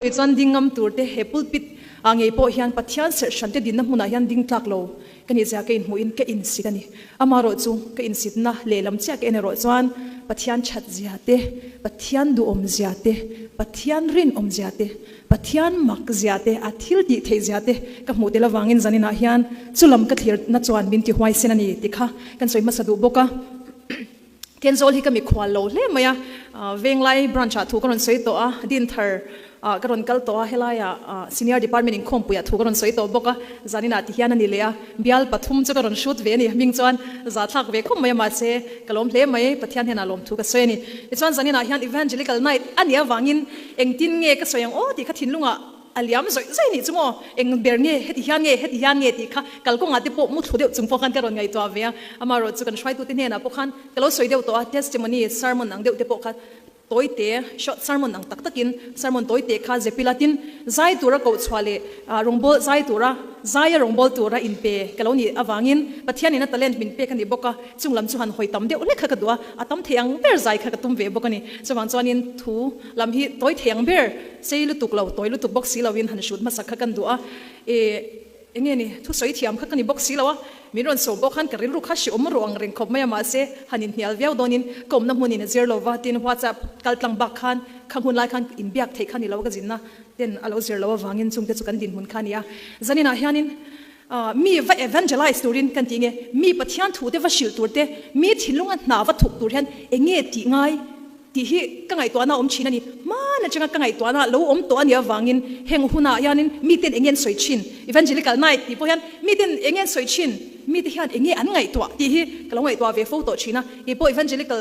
Tichuan ding ngam tur te he pulpit ah ngei pawh hian Pathian serh hran te dinna hmunah hian ding tlak lo ka nih zia ka inhmuhin ka insit a ni. Amaherawh chu ka insitna lehlam chiah ka en erawh chuan Pathian that zia te, Pathian duhawm zia te, Pathian rinawm zia te, Pathian mak zia te, a thil tih theih zia te ka hmuh tel avangin zaninah hian chulam ka thlirna chuan min ti huaisen a ni tih kha kan sawi hmasa duh bawk a. Thenzawl hi ka mikhual lo hle mai a, Venglai branch ah thu ka rawn sawi tawh a, Dinthar ah ka rawn kal tawh a, helai ah Senior Department inkhawmpui ah thu ka rawn sawi tawh bawk a, zanin ah ti hian a ni leh a, bial pathum chu ka rawn hrut ve a ni, hming chuan zahthlak ve khawp mai a, mahse ka lawm hle mai, Pathian hian ah lawm thu ka sawi a ni. Tichuan zanin ah hian Evangelical Night a nih avangin engtin nge ka sawi ang aw tih kha thinlung ah A liam zawih zawih nih chu maw? Eng ber nge heti hian nge heti hian nge tih kha kalkawngah te pawh muthlu deuh chung pawh khan ka rawn ngaihtuah ve a. Amaherawh chu kan hruaitute hnenah pawh khan ka lo sawi deuh tawh a, testimony sermon ang deuh te pawh kha tawi te, short sermon ang tak takin sermon tawi te kha zep ila tin zai tura koh chhuah leh rawngbâwl zai tura zaia rawngbâwl tura inpe ka lo nih avangin Pathianin a talent min pek a ni bawk a. Chung lam chu han hawi tam deuh hlek kha ka duh a, a tam thei ang ber zai kha ka tum ve bawk a ni. Chuvang chuanin thu lam hi tawi thei ang ber, sei lutuk lo, tawi lutuk bawk si loin han hrut hmasak kha kan duh a. E, eng nge ni, thusawi thiam kha ka ni bawk si lo a, min rawn sawm pawh khan ka rilru kha hri awm rawh ang reng khawp mai a, mahse han inhnial viau dawnin ka awmna hmunin a zir lo va, tin WhatsApp kal tlang bak khan kha hmun lai khan inbiak theih kha ni lo ka zinna ten a lo zir lo avangin chungte chu kan dinhmun kha a ni a. Zaninah hianin Mi va evangelize turin kan tih nge? Mi Pathian thute va hrilh tur te, mi thinlunga hna va thawk tur hian eng nge tih ngai tih hi ka ngaihtuahna a awm thin a ni. Hmana changa ka ngaihtuahna lo awm tawh a nih avangin heng hunah hianin miten eng nge an sawi thin? Evangelical night tih pawh hian miten eng nge an sawi thin? Mite hian eng nge an ngaihtuah tih hi ka lo ngaihtuah ve fo tawh thin a. Kei pawh evangelical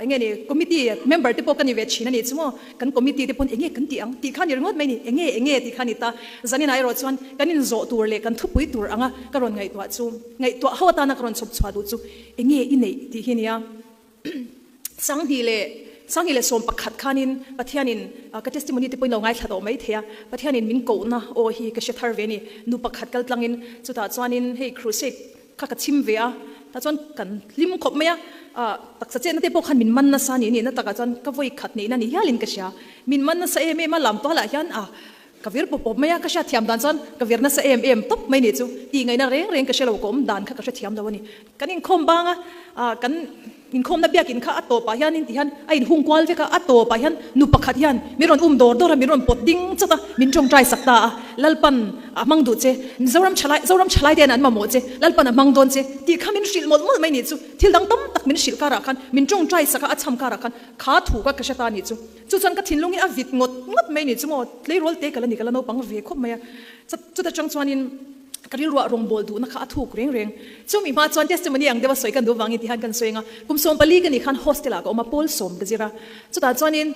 eng nge ni committee member te pawh ka ni ve thin a nih chu maw? Kan committee te pawn enge kan tih ang tih kha ni ringawt mai ni, enge enge tih kha ni ta. Zaninah erawh chuan kan inzawh tur leh kan thupui tur anga ka rawn ngaihtuah chu, ngaihtuah ho atana ka rawn chhawp chhuah duh chu enge i neih tih hi nia. Sanghnih leh Sanghnih leh 11 khanin Pathianin ka testimony te pawhin lo ngaithla tawh mai thei a, Pathianin min kohna aw hi ka hre thar ve a ni. Nu pakhat kal tlangin chutah chuanin hei crusade Kha ka chim ve a, tah chuan kan hlim khawp mai a, ah taksa chetna te pawh khan min man nasa ni nihna takah chuan ka vawi khat neihna ni hialin ka hria. Min man nasa em em a, lam tualah hian ah ka vir pawp pawp mai a, ka hriat thiam dan chuan ka vir nasa em em tawp mai nih chu tih ngaihna reng reng ka hre lo, ka awm dan kha ka hre thiam lo a ni. Kan inkhawm bang a, ah kan Inkhawmna biakinn kha a tawpah hian in ti hian a inhung kual vek a, a tawpah hian nu pakhat hian min rawn um dawr dawr a, min rawn pawt ding chawt a, min tawngtai sak ta a, Lalpan a hmang duh che, Mizoram thalai, Zoram thalai te hian an mamawh che, Lalpan a hmang dawn che tih kha min hrilh mawlh mawlh mai nih chu, thil dang tam tak min hrilh karah khan, min tawngtai sak a, a chham karah khan kha thu kha ka hre ta nih chu, chu chuan ka thinlung hi a vit ngawt ngawt mai nih chu maw, tleirawl te ka la ni, ka la naupang ve khawp mai a, chuta chang chuanin. Ka rilruah rawngbâwl duhna kha a thûk reng reng. Chumi hma chuan testimony ang deuha sawi kan duh vangin tihian kan sawi ang a, kum 14 ka nih khan hostel-ah ka awm a, pawl sawm ka zir a. Chutah chuanin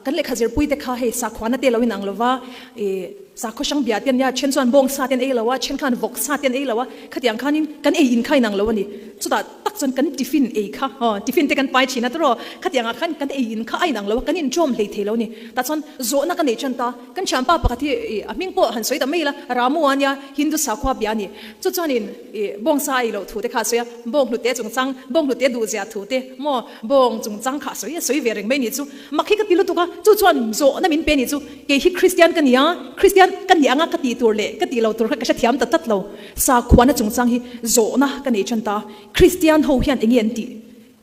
kan lehkha zirpuite kha hei sakhuana te lo inang lo va, ih sakhaw hrang bia te an nia, then chuan bawng sa te an ei lo a, then khan vawk sa te an ei lo a, khatiang khanin kan ei in kha inang lo a ni. Chutah tak chuan kan tiffin ei kha, aw tiffin te kan pai thin a tiraw, khatiangah khan kan ei in kha a inang lo a, kan inṭawm hlei thei lo a ni. Tah chuan zawhna ka nei ṭan ta. Kan thianpa pakhat hi i a hming pawh han sawi ta mai ila, Ramu a nia, Hindu sakhua bia a ni. Chu chuanin i bawngsa a ei loh thu te kha a sawi a, bawng hlute chungchang, bawng hlute duhzia thu te maw, bawng chungchang kha a sawi a sawi ve reng mai ni chu. Mak hi ka ti lutuk a, chu chuan zawhna min pe ni chu, kei hi Kristian ka ni a, Kristian ka ni anga ka tih tur leh ka tih lo tur kha ka hrethiam ta tlat lo. Sakhuana chungchang hi zawhna ka nei tan ta, Kristian ho hian enge an tih?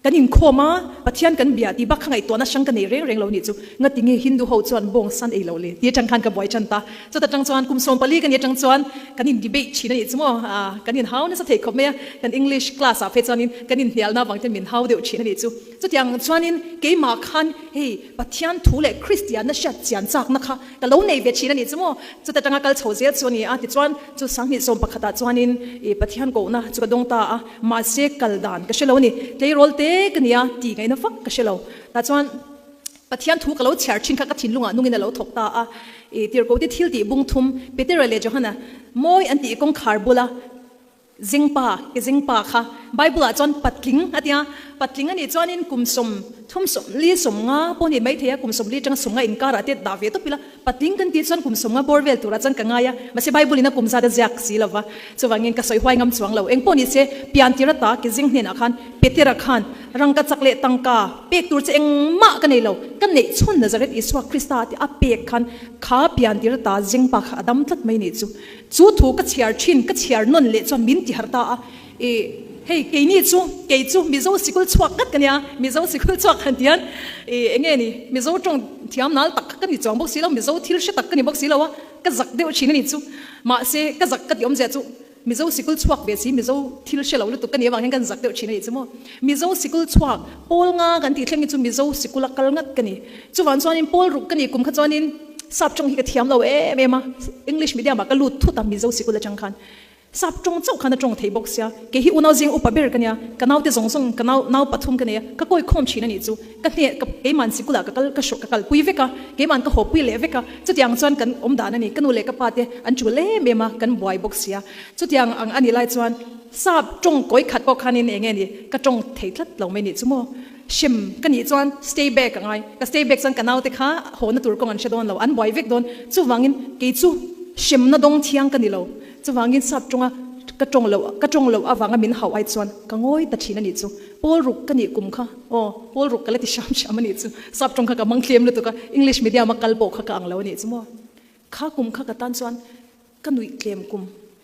Kan inkhawm a, Pathian kan bia tih bak kha ngaihtuahna hrang ka nei reng reng lo nih chu. Ngati nge Hindu ho chuan bawng san ei lo le tih atang khan ka buai tan ta. Chuta tang chuan kum 14 ka nih atang chuan kan in debate thin a nih chu maw. Kan in hau nasa thei khawp mai a, kan English class ah phei chuanin kan inhnialna avang ten min hau deuh thin a nih chu. Chutiang chuanin keimah khan hei Pathian thu leh Kristianna hriat chian chakna kha Ka lo nei ve thin a nih chu maw? Chuta tanga kal chho zel chu a ni a, tichuan chu 2011 ah chuanin i Pathian kohna chu ka dawng ta a, mahse kal dan ka hre lo a ni, tleirawl te ka nia tih ngaihna vak ka hre lo. Tah chuan Pathian thu ka lo chhiar thin kha ka thinlungah nungin a lo thawk ta a, i Tirhkohte thil tih bung thum Petera leh Johana mawi an tih kawngkhar bula. Zingpa, i zingpa kha Bible ah chuan patling a tia, patling a nih chuanin kum 30 40 50 pawh a nih maithei a, kum 40 atanga 50 inkarah te dah ve tawp ila, patling kan tih chuan kum 50 bawr vel turah chuan ka ngai a, mahse Bible in a kum zat a ziak si lova, chuvangin ka sawi huai ngam chuang lo. Engpawh ni se, piantir ata ke zing hnenah khan Petera khan rangka chak leh tangka pek tur che engmah ka nei lo, ka neih chhun Nazareth Isua Krista tih a pek khan kha piantir ata zingpa kha a dam tlat mai nih chu. Chu thu ka chhiar thin, ka chhiar nawn leh chuan min ti harh ta a, ih hei keini chu, kei chu Mizo sikul chhuak ngat ka nia, Mizo sikul chhuak han tian ih eng nge ni, Mizo tawng thiam nal tak kha ka ni chuang bawk si lo, Mizo thil hre tak ka ni bawk si lo a, ka zak deuh thin a ni chu. Mahse ka zak ka ti awmzia chu Mizo sikul chhuak ve si, Mizo thil hre lo lutuk ka nih avang hian kan zak deuh thin a ni chu maw. Mizo sikul chhuak pawl nga kan tih thleng hi chu Mizo sikula kal ngat ka ni. Chuvang chuanin pawl ruk ka nih kum kha chuanin Sap tawng hi ka thiam lo em em a, English medium ah ka lut thut a Mizo sikul atang khan. Sap tawng chauh khan a tawng thei bawk sia, kei hi unau zing upa ber ka nia, ka naute zawng zawng ka nau nau pathum ka nei a, ka kawi khawm thin a nih chu, ka hne ka keiman sikul ah ka kal ka hrawh ka kalpui vek a, keiman ka hawpui leh vek a, chutiang chuan kan awm dan a ni, ka nu leh ka pa te an tul em em a, kan buai bawk sia, chutiang ang a nih lai chuan sap tawng kawi khat pawh khanin eng nge ni ka tawng thei tlat lo mai nih chu maw. Hrem ka nih chuan stay back a ngai. Ka stay back chuan ka naute kha hawhna tur kawng an hre dawn lo, an buai vek dawn. Chuvangin kei chu hremna dawng thiang ka ni lo. Chuvangin sap tawnga ka tawng loh ka tawng loh avanga min hauh ai chuan ka ngawi ta thin a nih chu. Pawl ruk ka nih kum kha aw pawl ruk ka la ti hram hram a nih chu. Sap tawng kha ka hmang tlem lutuk a, English medium a kal pawh kha ka ang lo a nih chu maw. Kha kum kha ka tan chuan Ka nuih tlem kum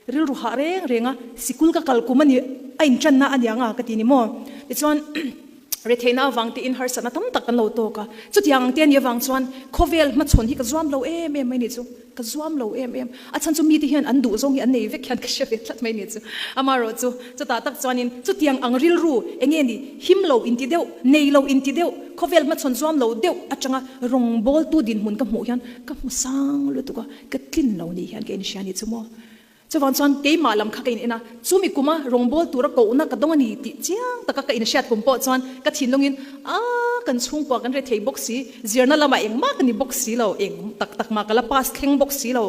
rilru hah reng reng a, sikul ka kal kum a ni, a inṭanna a niang a ka ti ni maw? Tichuan, retheihna avang tein harsatna tam tak kan lo tawk a, chutiang ang te a nih avang chuan khawvel hmachhawn hi ka zuam lo em em mai ni chu, ka zuam lo em em. A chhan chu mite hian an duh zawng hi an nei vek hian ka hre ve tlat mai ni chu. Amaherawhchu, chutah tak chuanin chutiang ang rilru eng nge ni, him lo inti deuh, nei lo inti deuh, khawvel hmachhawn zuam lo deuh atanga rawngbawltu dinhmun ka hmuh hian ka hmu sang lutuk a, Ka tlin lo nih hian ka inhria a ni chu maw? Chuvang chuan keimah lam kha ka in en a, chumi kuma rawngbâwl tura kohna ka dawng a ni tih chiang taka ka inhriat kum pawh chuan ka thinlungin, Aaa, kan chhungkua kan rethei bawk si, zirna lamah engmah ka ni bawk si lo, eng tak tak mah ka la pass thleng bawk si lo,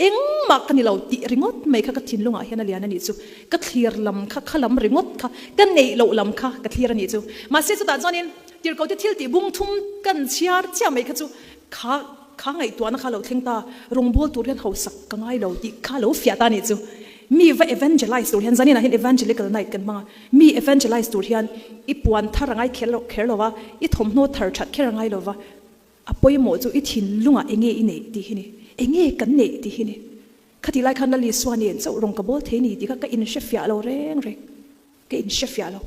engmah ka ni lo tih ringawt mai kha ka thinlungah hian a lian a nih chu. Ka thlir lam kha, kha lam ringawt kha, ka neih loh lam kha ka thlir a nih chu. Mahse chutah chuanin tirhkohte thil tih bung thum kan chhiar chiah mai kha chu kha, Kha ngaihtuahna kha lo thleng ta, rawngbâwl tur hian hausak ka ngai lo tih kha lo fiah ta a nih chu. Mi va evangelize tur hian, zaninah hian evangelical night kan hmang a, mi evangelize tur hian i puan thar a ngai kher lo kher lo va, i thawmhnaw thar that kher a ngai lo va, a pawimawh chu i thinlungah eng nge i neih tih hi ni, eng nge kan neih tih hi ni. Khatih lai khan Lal Isua nen chauh rawng ka bawl thei ni tih kha ka inhrefiah lo reng reng. Ka inhre fiah lo.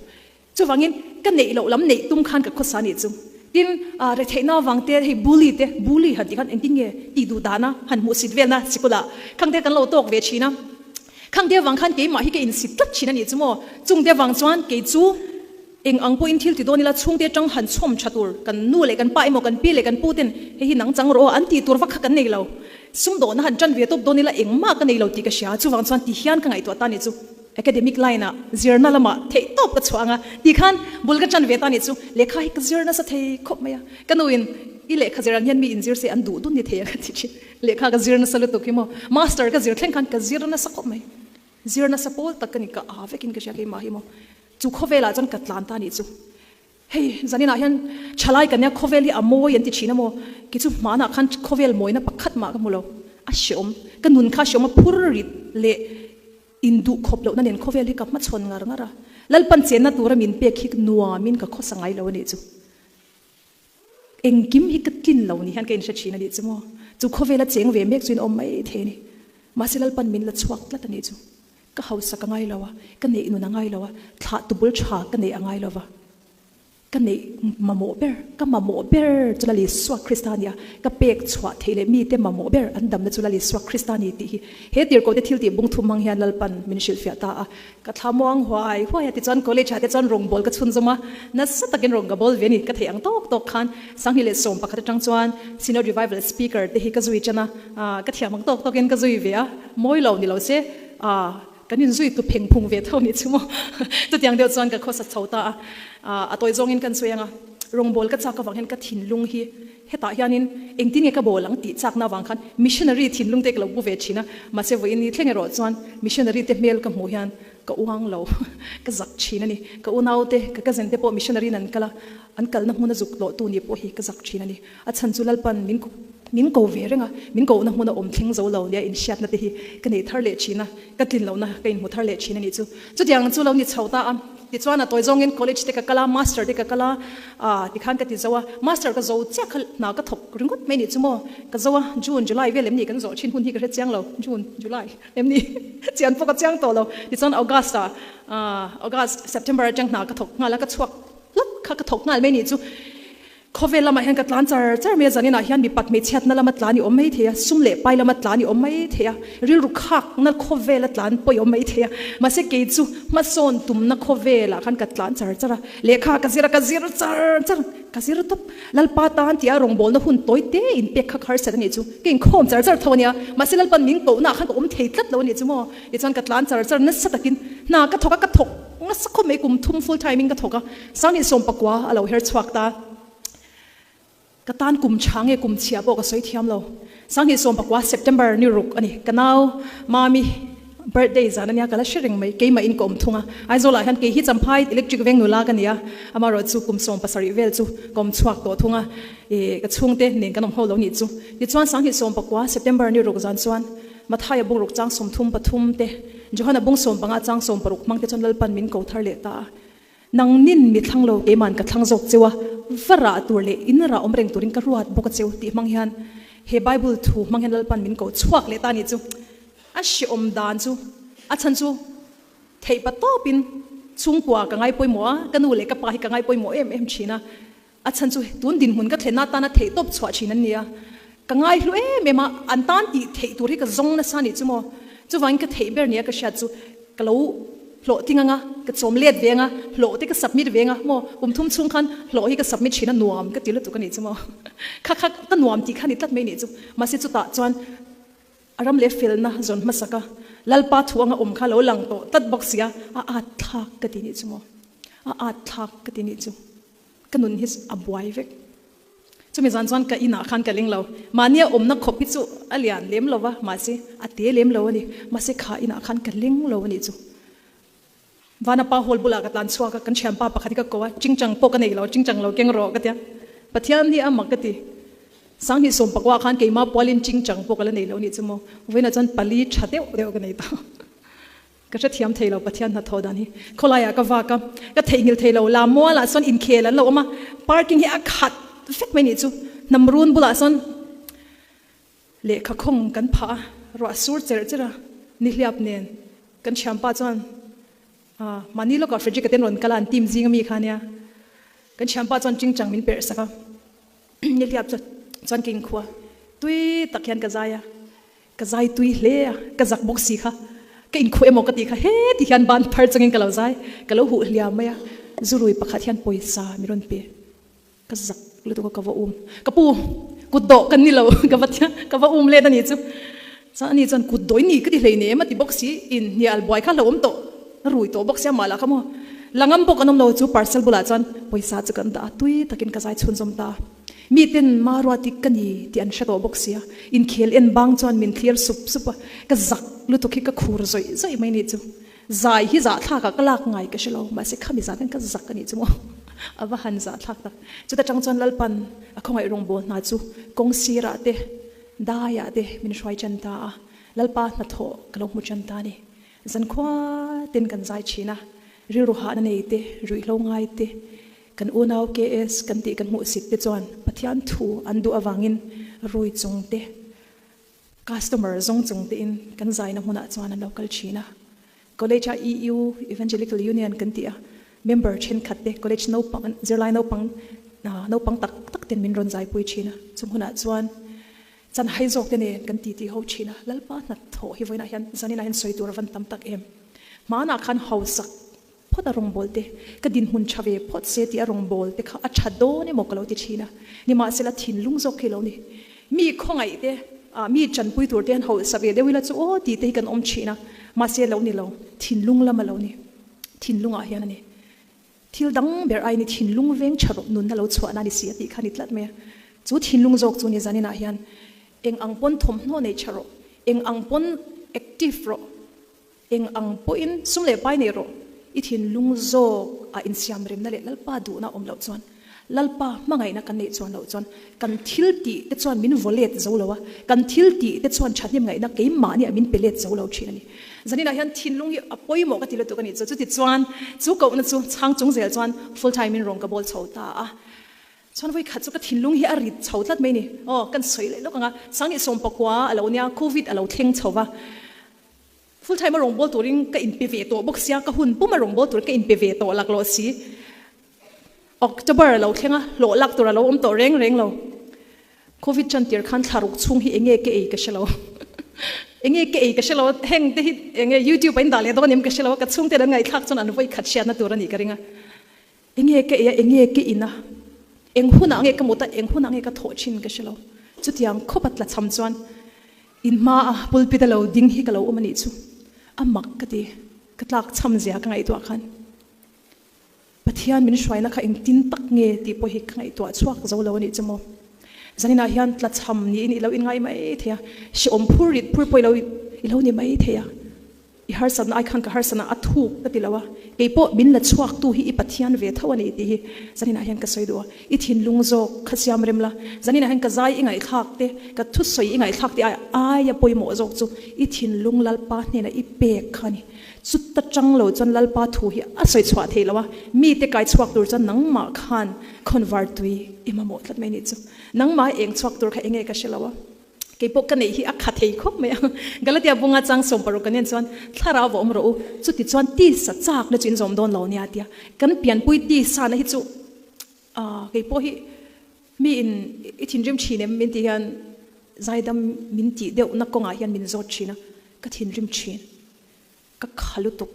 Chuvangin ka neih loh lam neih tum khan ka khawsa nih chu. Tin, retheihna avang te hei bully te, bully han tih khan engtin nge tih duh dana han hmuhsit velna sikula khang te kan lo tawk ve thin a. Khang te avang khan keimah hi ka insit tlat thin a nih chu maw. Chung te avang chuan kei chu eng ang pawhin thil ti dawn ila chhungte atang han chhawm tha tur kan nu leh kan pa emaw kan pi leh kan pu ten hei hi nang chang rawh aw an tih tur vak kha kan nei lo. Sumdawhna han tan ve tawp dawn ila engmah ka nei lo tih ka hria. Chuvang chuan ti hian ka ngaihtuah ta nih chu. Academic line ah zirna lamah theih tawp ka chhuah ang a tih khan bul ka ṭan ve ta nih chu lehkha hi ka zir nasa thei khawp mai a. Ka nu in i lehkha zir ang hian mi inzir se an duh dun ni thei ang a ti ṭhin. Lehkha ka zir nasa lutuk hi maw. Master ka zir thleng khan ka zir nasa khawp mai. Zir nasa pawl tak ka ni ka aa vekin ka hria keimah hi maw. Chu khawvelah chuan ka tlan ta nih chu. Hei, zaninah hian thalai kan nia khawvel hi a mawi an ti thin a maw? Kei chu hmanah khan khawvel mawina pakhat mah ka hmu lo. A hreawm. Ka nun kha hreawm a phur rit leh induh khawp lohna nen khawvel hi ka hmachhawn ngar ngar a. Lalpan chenna tura min pek hi nuamin ka khawsa ngai lo a nih chu. Engkim hi ka tlin lo ni hian ka inhre thin a nih chu maw? Chu khawvela cheng ve mek chu in awm mai thei a ni. Mahse Lalpan min la chhuak tlat a nih chu. Ka hausa ka ngai lo a, ka neih nun a ngai lo a, thlah tu bul tha ka neih a ngai lo va. Ka neih mamawh ber, ka mamawh ber chu Lal Isua Krista a ni a, ka pek chhuah theih leh mite mamawh ber an damna chu Lal Isua Krista a ni tih hi he tirhkohte thil tih bung thum hmang hian Lalpan min hrilhfiah ta a. Ka thla muang huai huai a, tichuan college ah te chuan rawngbâwl ka chhunzawm a, nasa takin rawn ka bawl ve a ni. Ka theih ang tawk tawk khan 2011 atang chuan Synod Revival Speaker te hi ka zui ṭan a, ka thiam ang tawk tawkin ka zui ve a, mawi lo ni lo se kan inzui tu pheng phung ve tho ni chu maw. Chutiang deuh chuan ka khawsa chho ta a, a tawi zawngin kan sawi ang a, rawngbâwl ka chak avang hian ka thinlung hi hetah hianin engtin nge ka bawl ang tih chakna avang khan missionary thinlung te ka lo pu ve thin a, mahse vawiin ni thleng erawh chuan missionary te hmel ka hmuh hian. Ka uang lo. Ka zak thin a ni. Ka unaute, ka cousin te pawh missionary in an kal a, an kalna hmuna zuk tlawhtu nih pawh hi ka zak thin a ni. A chhan chu Lalpan min min ko ve reng a, min kohna hmuna awm thleng zo lo nia inhriatna te hi ka nei thar leh thin a, ka tlin lohna ka inhmu thar leh thin a nih chu. Chutiang chu lo ni chho ta a, tichuan a tawi zawngin college te ka kal a, master te ka kal a, ah tikhan ka ti zo a, master ka zo chiah kha hna ka thawk ringawt mai nih chu maw, ka zo a, June, July vel em ni kan zawh thin hun hi ka hre chiang lo, June, July em ni chian pawh ka chiang tawh lo, tichuan August ah, August, September atang hna ka thawk nghal a, ka chhuak hlawk kha ka thawk nghal mai nih chu. Khawvel lamah hian ka tlan char char mai a, zaninah hian mipat hmeichhiatna lama tlan i awm mai thei a, sum leh pai lama tlan i awm mai thei a, rilru khakna khawvela tlan pawh i awm mai thei a. Mahse kei chu hmasawn tumna khawvelah khan ka tlan char char a, lehkha ka zir a, ka zir char char, ka zir tawp. Lalpa tan tia rawngbawlna hun tawi te inpek kha ka harsat a nih chu, ka inkhawm char char tho a nia. Mahse Lalpan min kohnaah khan ka awm thei tlat lo a nih chu maw? Tichuan ka tlan char char nasa takin hna ka thawk a, ka thawk nasa khawp mai, kum thum full time in ka thawk a. Sanghnih 19 a lo her chhuak ta. Ka tan kum tha nge kum chhia pawh ka sawi thiam lo. Sanghnih 19 September ni ruk a ni. Ka nau Mami birthday zan a nia ka la hre reng mai. Keimah in ka awm thung a. Aizawl ah hian kei hi Champhai electric veng nula ka ni a. Amaherawh chu kum 17 vel chu ka awm chhuak tawh thung a. Ih ka chhungte nen kan awm ho lo nih chu. Tichuan Sanghnih 19 September ni ruk zan chuan Mathaia bungruk chang 33 te, Johana bung 15 chang 16 hmang te chuan Lalpan min ko thar leh ta a. Nang nin mi thlang lo, keiman ka thlang zawk cheu a, va rah tur leh in rah awm reng turin ka ruat bawk a cheu tih hmang hian he Bible thu hmang hian Lalpan min ko chhuak leh ta nih chu. A hrehawm dan chu a chhan chu theih pa tawpin chhungkua ka ngai pawimawh a, ka nu leh ka pa hi ka ngai pawimawh em em thin a. A chhan chu tun dinhmun ka thlenna atana theih tawp chhuah thin an ni a, ka ngaihlu em em a, an tan tih theih tur hi ka zawng nasa nih chu maw? Chuvangin ka theih ber nia ka hriat chu ka lo hlawh ting anga, ka chawm let ve anga, hlawh te ka submit ve anga maw? Kum thum chhung khan hlawh hi ka submit thin a, nuam ka ti lutuk a nih chu maw? Kha kha ka nuam tih kha ni tlat mai nih chu. Mahse chutah chuan a ram leh felna zawn hmasak a, Lalpa thu anga awm kha lo lang tawh tlat bawk sia, a at thlak ka ti nih chu maw? A at thlak ka ti nih chu. Ka nun hi a buai vek. Chumi zan chuan ka inah khan ka ling lo. Mahnia awmna khawp hi chu a lian lem lo va, mahse a te lem lo a ni. Mahse kha inah khan ka ling lo a nih chu. Vanapa hall bulah ka tlan chhuak a, kan thianpa pakhat hi ka ko a, chingchang pawh ka nei lo, chingchang lo keng rawh ka tia. Pathian hi a mak ka ti. Sanghnih 19 khan keimah pualin chingchang pawh ka la nei lo a nih chu maw. Vawiinah chuan pali tha deuh deuh ka nei ta. Ka hrethiam thei lo Pathian hnathawh dan hi. Khawlaiah ka vak a, ka theihnghilh thei lo. Lamualah sawn inkhel an lo awm a, parking hi a khat vek mai nih chu. Hnam run bulah sawn lehkha khawng kan phah a, ruah sur cherh cherh a, nihliap nen kan thianpa chuan ah mahni lawkah Frederick a ten rawn kal a, an team zing ami kha ania. Kan thianpa chuan chingchang min perh sak a, nihliap chuan ka inkhua tui tak hian ka zai a. Ka zai tui hle a, ka zak bawk si kha. Ka inkhuh emaw ka tih kha he ti hian ban phar chungin ka lo zai, ka lo huh hliam mai a. Zurui pakhat hian pawisa min rawn pe. Ka zak lutuk a, ka va um. Ka pu, kut dawh kan ni lo, ka va tia, ka va um let a nih chu. Chuan ani chuan kut dawh i ni ka ti hleinem a ti bawk si, inhnial buai kha hlauhawm tawh, a rui tawh bawk si a mah lah kha maw. La ngam bawk an awm lo chu parcel bulah chuan pawisa chu kan dah a, tui takin ka zai chhunzawm ta a. Miten Maruati ka ni tih an hre tawh bawk sia, inkhel en bang chuan min thlir sup sup a, ka zak lutuk hi ka khur zawih zawih mai nih chu. Zai hi zahthlakah ka lak ngai ka hre lo, mahse khami zah khan ka zak a nih chu maw, a va han zahthlak tak. Chuta tang chuan Lalpan a khawngaih rawngbawl hna chu kawng sirah te, daiah te min hruai tan ta a, Lalpa hnathawh ka lo hmu tan ta a ni. Zankhua ten kan zai thin a, rilru hahna nei te, ruihhlo ngai te, Kan unau KS kan tih kan hmuhsit te chuan Pathian thu an duh avangin rui chung te, customer zawng chung tein kan zaina hmunah chuan an lo kal thin a. College a EU, Evangelical Union kan tih a member thenkhat te college naupang, zirlai naupang, naupang tak tak ten min rawn zaipui thin a. Chung hunah chuan chanhai zawk te nen kan titi ho thin a. Lalpa hnathawh hi vawiinah hian zaninah hian sawi tur a van tam tak em. Hmanah khan hausak Phawt a rawngbâwl te, ka dinhmun ṭha ve phawt se tih a rawngbâwl te kha a ṭha dawn emaw ka lo ti ṭhin a. Nimahsela thinlung zawk hi lo ni. Mi khawngaih te, ah mi ṭanpui tur te han hausa ve deuh ila chu aw tih te hi kan awm ṭhin a. Mahse lo ni lo, thinlung lam a lo ni. Thinlungah hian a ni. Thil dang ber aiin i thinlung veng ṭha rawh nunna lo chhuahna a ni si a tih kha a ni tlat mai a. Chu thinlung zawk chu ni zaninah hian eng ang pawn thawmhnaw nei ṭha rawh, eng ang pawn active rawh. Eng ang pawhin sum leh pai nei rawh, i thinlung zawk ah insiam remna leh Lalpa duhna awm loh chuan, Lalpa hmangaihna kan neih chuan loh chuan kan thil tih te chuan min vaw let zo lo a, kan thil tih te chuan thahnem ngaihna keimahniah min pe let zo lo thin a ni. Zaninah hian thinlung hi a pawimawh ka ti lutuk a nih chu. Chutichuan chu kohna chu chhang chung zel chuan full time in rawn ka bawl chho ta a. Chuan vawi khat chu ka thinlung hi a rit chho tlat mai ni. Aw, kan sawi leh lawk ang a, Sangni sawmpakua a lo nia, Covid a lo thleng chho va. Full time a rawngbâwl turin ka inpe ve tawh bawk sia, ka hun pum a rawngbâwl tur ka inpe ve tawh laklawh si. October a lo thleng a, hlawh lak tur a lo awm tawh reng reng lo. Covid ṭan tir khan thla ruk chhung hi enge ka ei ka hre lo. Enge ka ei ka hre lo, heng te hi enge YouTube a indah leh dawn em ka hre lo a, ka chhungten an ngaihthlak chuan an vawi khat hriatna tur a nih ka ring a. Enge ka ei a, enge ka in a, eng hunah nge ka mut a, eng hunah nge ka thawh thin ka hre lo. Chutiang khawp a tlachham chuan in hma a pulpit a lo ding hi ka lo awm a nih chu. A mak ka ti, ka tlak chham zia ka ngaihtuah khan. Pathian min hruaina kha engtin tak nge tih pawh hi ka ngaihtuah chhuak zo lo a nih chu maw. Zaninah hian tlachham niin i lo inngai mai thei a, hrehawm phur rit phur pawh i lo i lo ni mai thei a. I harsatna ai khan ka harsatna a thuk ka ti lo a, kei pawh min la chhuaktu hi i Pathian ve tho a ni tih hi zaninah hian ka sawi duh a, i thinlung zawk kha siam rem la, zaninah hian ka zai i ngaihthlak te, ka thusawi i ngaihthlak te ai aia pawimawh zawk chu i thinlung Lalpa hnenah i pek kha a ni. Chuta tang lo chuan Lalpa thu hi a sawi chhuah thei lo a, mite kai chhuak tur chuan nangmah khan khawnvar tui i mamawh tlat mai a nih chu. Nangmah eng chhuak tur kha enge ka hre lo a. Kei pawh ka neih hi a kha thei khawp mai a. Galatia bunga chang 60 kan en chuan, Thlarau va awm rawh u, chuti chuan tisa chakna chu in zawm dawn lo nia tia. Kan pianpui tisa na hi chu ah kei pawh hi mi in i thinrim thin em min tih hian zaidam min tih deuhna kawngah hian min zawt thin a, ka thinrim thin. Ka kha lutuk.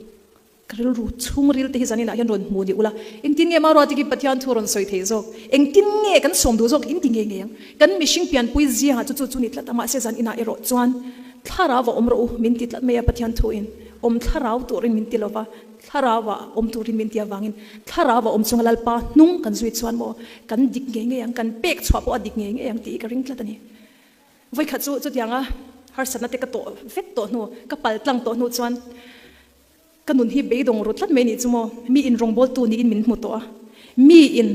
Ka rilru chhungril te hi zaninah hian rawn hmu ni ula, engtin nge Maruati khi Pathian thu rawn sawi thei zawk? Engtin nge kan sawm duh zawk? In ti ngei ngei ang. Kan mihring pianpui ziangah chu chu chu ni tlat a, mahse zaninah erawh chuan thlarau a awm rawh u min ti tlat mai a Pathian thuin awm thlarau turin min ti lova, thlarau ah awm turin min ti avangin thlarau a awm chunga Lalpa hnung kan zui chuan maw kan dik ngei ngei ang, kan pek chhuah pawh a dik ngei ngei ang tih hi ka ring tlat a ni. Vawikhat chu chutianga harsatna te ka tawh vek tawh hnu, ka pal tlang tawh hnu chuan ka nun hi beidawng ru tlat mai nih chu maw, mi in rawngbawltu niin min hmu tawh a, mi in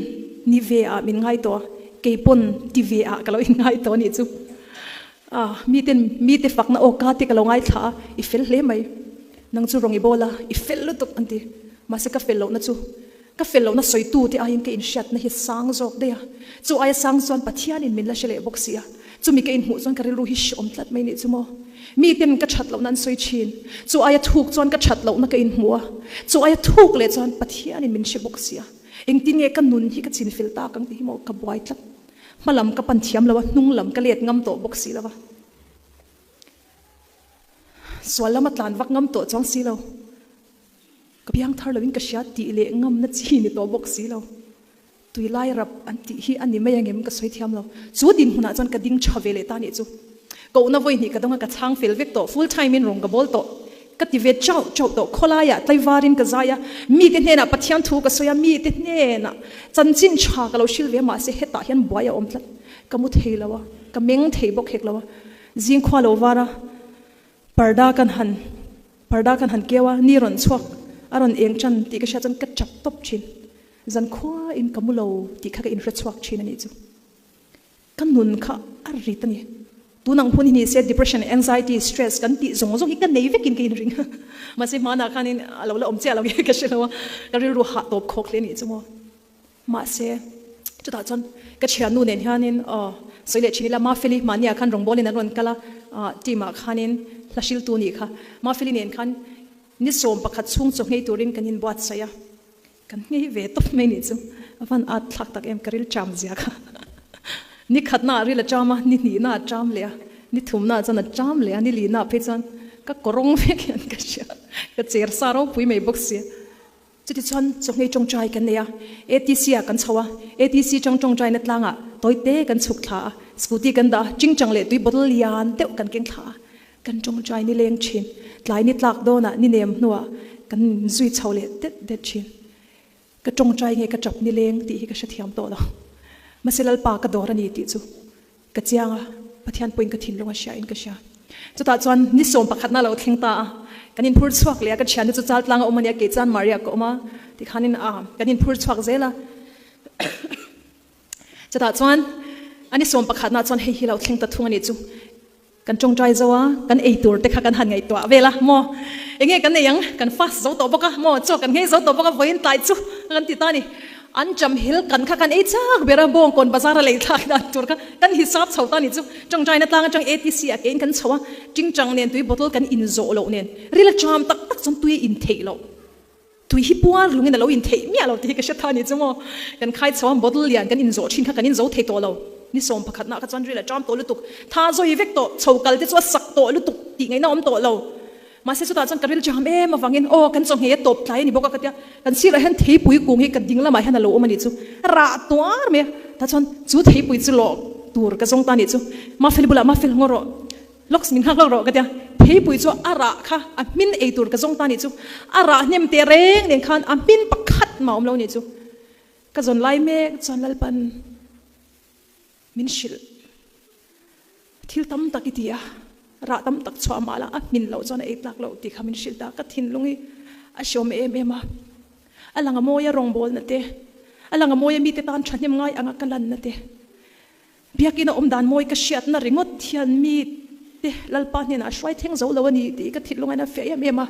ni ve ah min ngai tawh a, kei pawn ti ve ah ka lo in ngai tawh nih chu. Ah, mi ten mi te fakna aw ka te ka lo ngaithla a, i fel hle mai, nang chu rawng i bawl a, i fel lutuk an ti, mahse ka fel lohna chu Ka fel lohna sawitu te aiin ka inhriatna hi sang zawk daih a, chu aia sang chuan Pathianin min la hre leh bawk si a, chumi ka inhmuh chuan ka rilru hi hreawm tlat mai nih chu maw. Miten ka that lohna an sawi thin, chu aia thuk chuan ka that lohna ka inhmu a, chu aia thuk leh chuan Pathianin min hre bawk si a, engtin nge ka nun hi ka chinfel tak ang tih hi maw ka buai tlat. Hma lam ka pan thiam lo a, hnung lam ka let ngam tawh bawk si lo a. Sual lama tlan vak ngam tawh chuang si lo. Ka piang thar loin ka hria tih leh ngamna chi ni tawh bawk si lo. Tui lai rap an tih hi a ni mai angem ka sawi thiam lo. Chu dinhmunah chuan ka ding tha ve leh ta nih chu. Kohna vawi hnih ka dawng a, ka chhang fel vek tawh, full time in rawng ka bawl tawh. Ka ti ve chauh chauh tawh, khawlaiah tlaivarin ka zai a, mite hnenah Pathian thu ka sawi a, mite hnenah chanchin tha ka lo hrilh ve a, mahse hetah hian buai a awm tlat. Ka mu thei lo a, ka meng thei bawk hek lo a, zingkhua lo var a, Parda kan han parda kan han keu a, ni rawn chhuak a rawn eng tan tih ka hriat chuan ka chap tawp thin. Zan khua in ka mu lo tih kha ka inhre chhuak thin a nih chu. Ka nun kha a rit a ni. Tun ang hun hi ni se depression, anxiety, stress kan tih zawng zawng hi ka nei vekin ka inring a. Mahse hmanah khanin a lo la awm chiah lo nge ka hre lo a, ka rilru hah tawp khawk hle a nih chu maw. Mahse, chutah chuan ka thiannu nen hianin aw sawi leh thin ila, Mafeli mahniah khan rawngbawlin an rawn kal a, team ah khanin hla hriltu nih kha. Mafeli nen khan ni 11 chhung chaw nghei turin kan inbuatsaih a, kan nghei ve tawp mai nih chu. A van at thlak tak em, ka ril ṭam zia kha. Ni khatna ah ril a ṭam a, ni hnihna a ṭam leh a, ni thumna ah chuan a ṭam leh a, ni lihna ah phei chuan ka kawrawng vek hian ka hria, ka cher sa ropui mai bawk si. Chutichuan chawhmeh tawngtai kan nei a, ATC ah kan chho a, ATC chang tawngtaina tlangah tawite kan chhuk thla a, scooty kan dah a, chingchang leh tui bottle lian deuh kan keng thla a, kan tawngtai ni leng thin. Tlai ni tlak dawnah ni nem hnuah kan zui chho leh det det thin. Ka tawngtai nge ka tap ni leng tih hi ka hrethiam tawh lo. Mahse Lalpa ka dawr a ni tih chu ka chiang a, Pathian pawhin ka thinlung a hria in ka hria. Chutah chuan ni sawm pakhatna lo thleng ta a, kan inphur chhuak leh a, ka thiannu chu Chaltlang a awm a nia, kei chuan Maria ka awm a, tikhanin a kan inphur chhuak zel a. Chutah chuan a ni sawm pakhatna chuan hei hi lo thleng ta thung a nih chu. Kan tawngtai zo a, kan ei tur te kha kan han ngaihtuah vel a, maw enge kan nei ang, kan fast zo tawh bawk a, maw chaw kan nghei zo tawh bawk a, vawiin tlai chu kan ti ta a ni. An cham hil kan kha kan ei chak ber a, Bawngkawn bazar a lei thlak dan tur kha kan hisap chho ta a nih chu. Tawngtaina tlang atang ATC ah keiin kan chho a, tingtang nen tui bottle kan inzawh loh nen, ril a cham tak tak chuan tui a intheih loh. Tui hi puar lungin a lo intheih miah lo tih hi ka hre tha a ni chu maw. Kan khai chho a, bottle lian kan inzawh thin kha kan inzo thei tawh lo. Ni sawm pakhatna kha chuan ril a ṭam tawh lutuk, tha zawi vek tawh, chho kal te chu a sak tawh lutuk tih ngaihna awm tawh lo. Mahse chutah chuan ka ril ṭam em avangin aw kan chawhngei a tawp tlai a ni bawk a ka tia, kan sirah hian theipui kung hi ka ding lamah hian a lo awm a nih chu. Rah tuar mai a, tah chuan chu theipui chu lawh tur ka zawng ta a nih chu. Mafeli bulah Mafel ngaw rawh. Lawks min nghak lawk rawh ka tia, theipui chu a rah kha a hmin ei tur ka zawng ta nih chu, a rah hnem teh reng nen khan a hmin pakhat mah awm lo nih chu. Ka zawn lai mek chuan Lalpan min hrilh, thil tam tak i ti a, rah tam tak chhuah mah la a hmin loh chuan a ei tlak loh tih kha min hrilh ta, ka thinlung hi a hreawm em em a, a lang a mawi a rawngbawlna te, a lang a mawi a mite tan thahnem ngai anga ka lanna te, Biakinn a awm dan mawi ka hriatna ringawt hian mite Lalpa hnenah a hruai thleng zo lo a ni tih ka thilhlung a fiah em em a.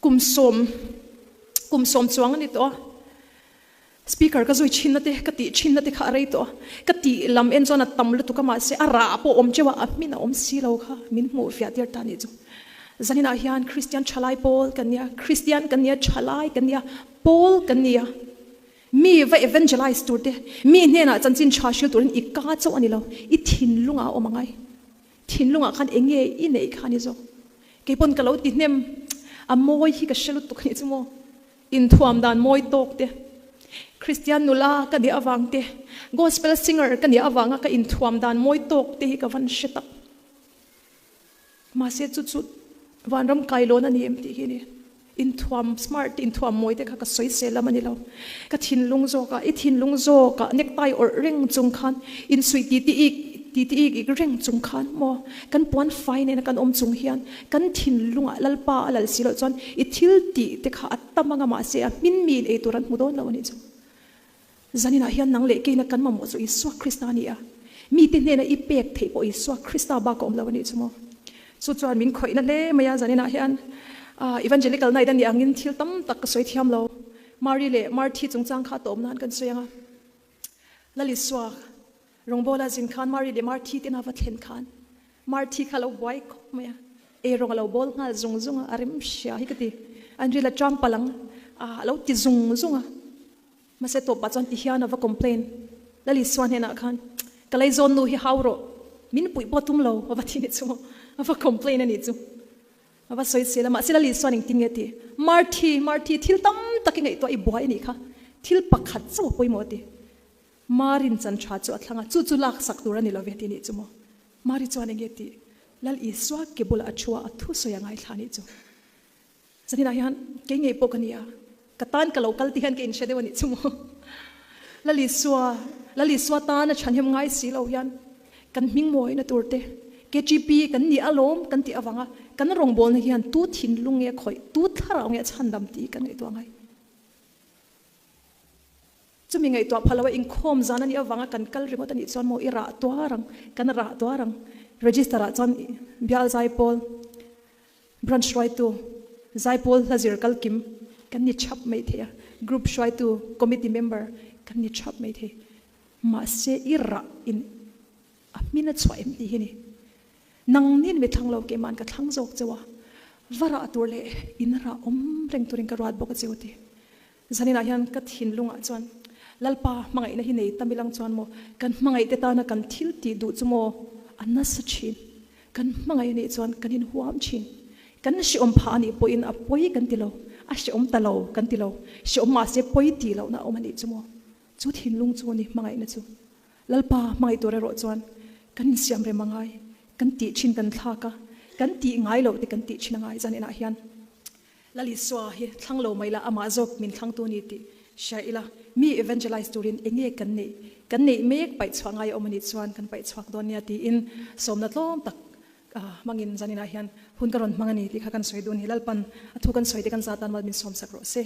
Kum sawm, kum sawm chuang a ni tawh a. Speaker ka zui thinna te, ka tih thinna te kha a rei tawh a. Ka tih lam en chuan a tam lutuk a mahse a rah pawh awm teuh a, a hmin a awm si lo kha min hmuh fiah tir ta a nih chu. Zaninah hian Kristian thalai pawl kan nia, Kristian kan nia, thalai kan nia, pawl kan nia. Mi va evangelize tur te, mi hnenah chanchin tha hrilh turin i ka chauh a ni lo, i thinlungah a awm angai. Thinlungah khan eng nge i neih kha a ni zawk. Kei pawn ka lo ti hnem, a mawi hi ka hre lutuk a nih chu maw. Inthuam dan mawi tawk te, Kristian nula ka nih avang te, gospel singer ka nih avanga ka inthuam dan mawi tawk te hi ka van hre tak. Mahse chu chu vanram kailawn a ni em tih hi a ni. Inthuam smart te inthuam mawi te kha ka sawi sel lam a ni lo. Ka thinlung zawkah, i thinlung zawkah necktie awrh reng chung khan, insuih ti ti ik ti ti ik ik reng chung khan maw kan puan fai nena kan awm chung hian kan thinlungah Lalpa a lal si loh chuan i thil tih te kha a tam anga mahse a hmin mi in ei tur an hmu dawn lo a nih chu. Zaninah hian nang leh keina kan mamawh chu Isua Krista a ni a, mite hnena i pek theih pawh Isua Krista bak a awm lo a nih chu maw? Chu chuan min khawihna hle mai a, zaninah hian Evangelical Night a nih angin thil tam tak ka sawi thiam lo. Mari leh Marthi chungchang kha tawm nan kan sawi ang a, Lal Isua rawngbawla zin khan Mari leh Marthi te ina va thlen khan Marthi kha a lo buai khawp mai a, eirawng a lo bawl nghal zung zung a, a rem hria hi ka ti, an ril a ṭam palh ang a lo ti zung zung a. Mahse tawpah chuan ti hian a va complain, Lal Isua hnenah khan, Ka leizawn nu hi hau rawh, min puih pawh tum lo, a va ti nih chu maw, a va complain a nih chu. A va sawi sel a, mahse Lal Isua'n engtin nge ti? Marthi, Marthi, thil tam tak i ngaihtuah i buai a nih kha, thil pakhat chauh a pawimawh a ti. Marin chan tha chu a thlang a, chu chu laksak tur a ni lo ve ti nih chu maw. Mari chuan enge ti? Lal Isua ke bulah a thu a, a thusawi a ngaithla a nih chu. Zaninah hian kei ngei pawh ka ni a, ka tan ka lo kal tih hian ka inhre deuh a nih chu maw. Lal Isua, Lal Isua tana chhanhem ngai si lo hian kan hming mawina tur te, KGP kan ni alawm kan tih avanga kan rawngbawlna hian tu thinlung nge khawih, tu thlarau nge chhandam tih kan ngaihtuah ngai. Chumi ngaihtuah pha lo a inkhawm zan a nih avanga kan kal ringawt a nih chuan maw i rah tuar ang, kan rah tuar ang. Register ah chuan bial zaipawl. Branch hruaitu, Zaipawl hla zir kal kim kan ni thap mai thei a, Group hruaitu, Committee member kan ni thap mai thei. Mahse i rah in a hmin a chhuah em tih hi ni. Nangnin mi thlang lo keima'n ka thlang zawk cheu a, va rah tur leh in rah awm reng turin ka ruat bawk a cheu ti. Zaninah hian ka thinlungah chuan Lalpa hmangaihna hi nei tam ilang chuan maw kan hmangaihte tana kan thil tih duh chu maw a nasa thin. Kan hmangaih anih chuan kan inhuam thin. Kan hreawm phah anih pawhin a pawi kan ti lo, a hreawm ta lo kan ti lo, hreawm mahse pawi tih lohna a awm anih chu maw? Chu thinlung chu ani hmangaihna chu. Lalpa hmangaih tur erawh chuan kan insiam rem a ngai, kan tih thin kan thlak a, kan tih ngai loh te kan tih thin a ngai zaninah hian. Lal Isua hi thlang lo mai la, amah zawk min thlangtu ni tih hria ila, mi evangelize turin enge kan neih? Kan neih mek paih chhuah ngai a awm a nih chuan kan paih chhuak dawn nia tiin sawmna tlawm tak hmangin zaninah hian hun ka rawn hmang a ni tih kha kan sawi duh a ni. Lalpan a thu kan sawi te kan za tan mal min sawmsak rawh se.